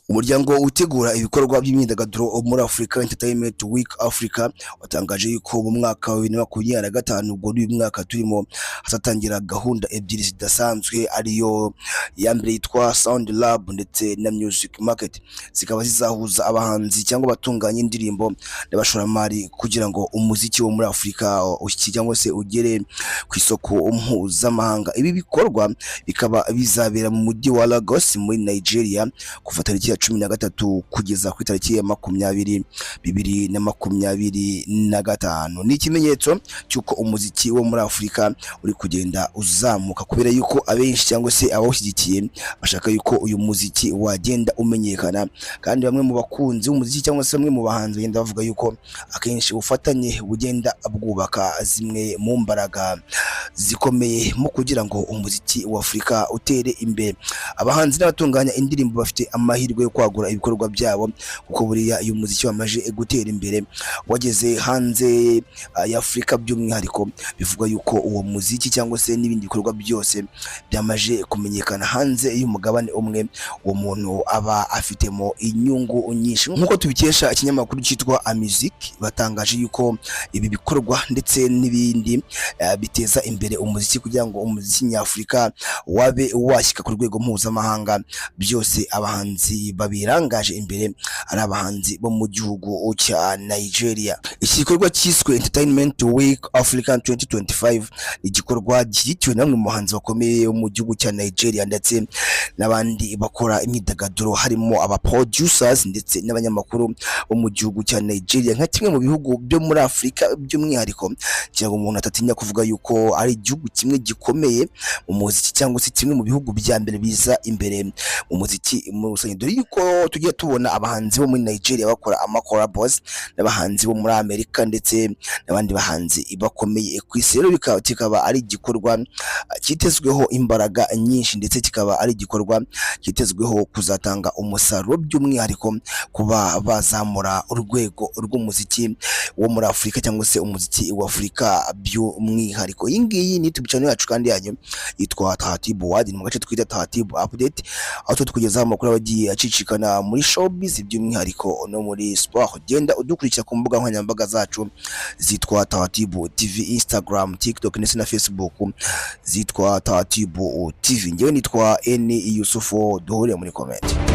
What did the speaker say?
Umuryango utegura ibikorwa by'imyidagaduro muri Afurika, Entertainment Week Africa, watangaje yuko mu mwaka wa 2025, ubwo ni uyu mwaka turimo, hazatangira gahunda ebyiri zidasanzwe, ariyo iya mbere yitwa Sound Lab ndetse na Music Market, zikaba zizahuza abahanzi cyangwa abatunganya indirimbo n'abashoramari kugira ngo umuziki wo muri Afurika cyangwa se ugere ku isoko mpuzamahanga. Ibi bikorwa bikaba bizabera mu mujyi wa Lagos muri Nigeria kuva tariki ya 13 kugeza ku itariki ya 20 2025. Ni ikimenyetso cy'uko umuziki wo muri Afurika uri kugenda uzamuka, kubera yuko abenshi cyangwa se abawushyigikiye bashaka yuko uyu muziki wagenda umenyekana. Kandi bamwe mu bakunzi b'umuziki cyangwa se bamwe mu bahanzi bagenda bavuga yuko akenshi ubufatanye bugenda bwubaka zimwe mu mbaraga zikomeye mu kugira ngo umuziki wa Afurika utere imbere. Abahanzi n'abatunganya indirimbo bafite amahirwe yo kwagura ibikorwa byabo, kuko buriya iyo umuziki wamaze gutera imbere, wageze hanze ya Afurika by'umwihariko, bivugwa yuko uwo muziki cyangwa se n'ibindi bikorwa byose byamaze kumenyekana hanze y'umugabane umwe, uwo muntu aba afitemo inyungu nyinshi. Nk'uko tubikesha ikinyamakuru cyitwa Amusic, batangaje yuko ibi bikorwa ndetse n'ibindi biteza imbere umuziki kugira ngo umuziki nyafurika wabe washyika ku rwego mpuzamahanga, byose abahanzi babirangaje imbere ari abahanzi bo mu gihugu cya Nigeria. Iki gikorwa cyiswe Entertainment Week Africa 2025 ni igikorwa gishyigikiwe na bamwe mu bahanzi bakomeye bo mu gihugu cya Nigeria ndetse n'abandi bakora imyidagaduro, harimo aba producers ndetse n'abanyamakuru bo mu gihugu cya Nigeria, nka kimwe mu bihugu byo muri Afurika by'umwihariko, kugira ngo umuntu atatinya kuvuga yuko ari igihugu kimwe gikomeye mu muziki cyangwa se kimwe mu bihugu bya mbere biza imbere mu muziki muri rusange, dore yuko tugiye tubona abahanzi bo muri Nigeria bakora ama collabos n'abahanzi bo muri Amerika ndetse n'abandi bahanzi bakomeye ku isi. Rero kikaba ari igikorwa cyitezweho imbaraga nyinshi, ndetse kikaba ari igikorwa cyitezweho kuzatanga umusaruro, by'umwihariko kuba bazamura urwego rw'umuziki wo muri Afurika cyangwa se umuziki wa Afurika by'umwihariko. Iyi ngiyi ni YouTube channel yacu kandi yanyu yitwa Tahatibu Wadi, ni mu gace twita Tahatibu Update, aho tuba tukugezaho amakuru aba agiye acicikana muri showbiz, by'umwihariko no muri sport. Genda udukurikira ku mbuga nkoranyambaga zacu zitwa Tahatibu TV, Instagram, TikTok ndetse na Facebook zitwa Tahatibu TV. Njyewe nitwa N Yusufu, duhuriye muri comment.